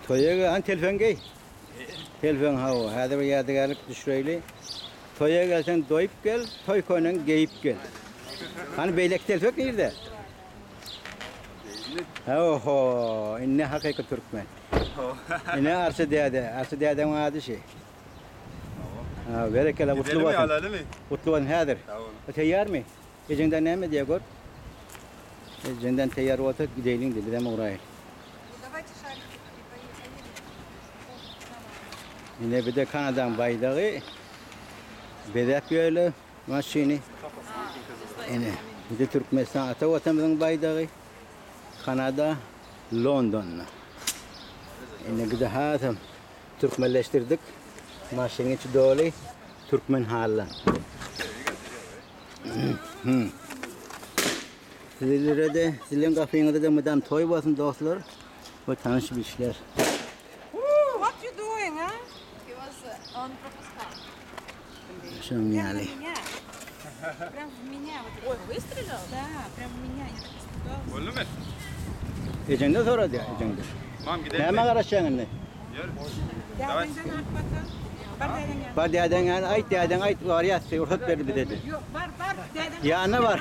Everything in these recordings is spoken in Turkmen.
Toýa gel, hany telefon geý. Telefon hawa, häzir bir ýadygärlik düşüreýli. Toýa gelseň doýup gel, toý köýnegiňi geýip gel. Hany beýleki telpek nirde? Oho, indi hakyky türkmen. Ine Arça däde, Arça dädäň ady şi. Ha, berekella gutly bolsun. Gutly bolsun häzir. Teýýarmy? Ejeňden näme diýýär gör. Ejeňden teýýar bolsa gideýliň diý, bizem ugraýyl. Ine bir de Kanadaň baýdagy. Bezäp ýörler maşyny. Ine, bir de Türkmenistan ata watanymyzyň baýdagy. Kanada, Londonda. Ine bir de hasam türkmenleşdirdik. Maşynyň içi doly türkmen halydan. Sizlere-de, sizleň gapyňyzda-da mydam toý bolsun dostlar we tanyş bilişler. What you doing, a? He was on propuska. Şonuň ýaly. Boldumy? Ejeňden sora diýýär, ejeňden. Mam gidelim. Nämä garaşýaň indi? Ýör. Bar dädeň ýanyna aýt, dädeň aýt, barýas diý, rugsat berdi bize diý. Ýok, bar, bar, dädeň. Ýanyna bar.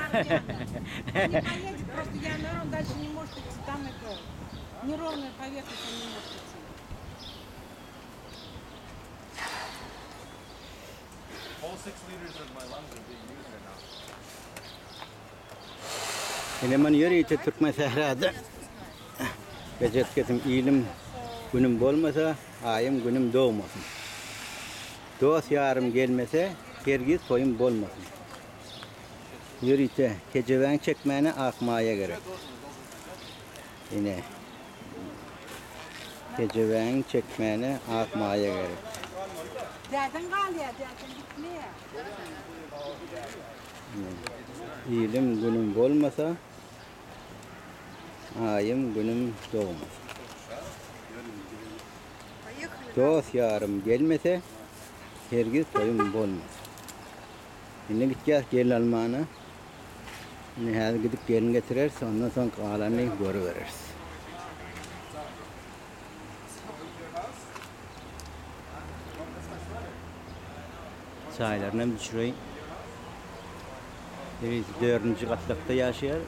Ne poедет, просто ýanyna он дальше не может идти, там это неровная поверхность, он не может идти. Whole six liters of my lungs are being used right now. Ine men ýörite Türkmen sährada bejertip getim ilim günüm bolmasa aýym günüm dogmasyn. Dost ýarym gelmese hergiz toýum bolmasyn. Ýörite kejebäň çekmäne ak maýa gerek. Ine kejebäň çekmäne ak maýa gerek. Dädeň galýar, dädeň gitmeýär. Ilim günüm bolmasa, aýym günüm dogmaz. Dost ýarym gelmese, hergiz toýum bolmaz. Indi gitýäs gelin almana. Indi häzir gidip gelin getireris, ondan soň galanyny görübereris. Çaýlaryny hem düşüreýin. Birisi dördünji gatlakda ýaşaýar.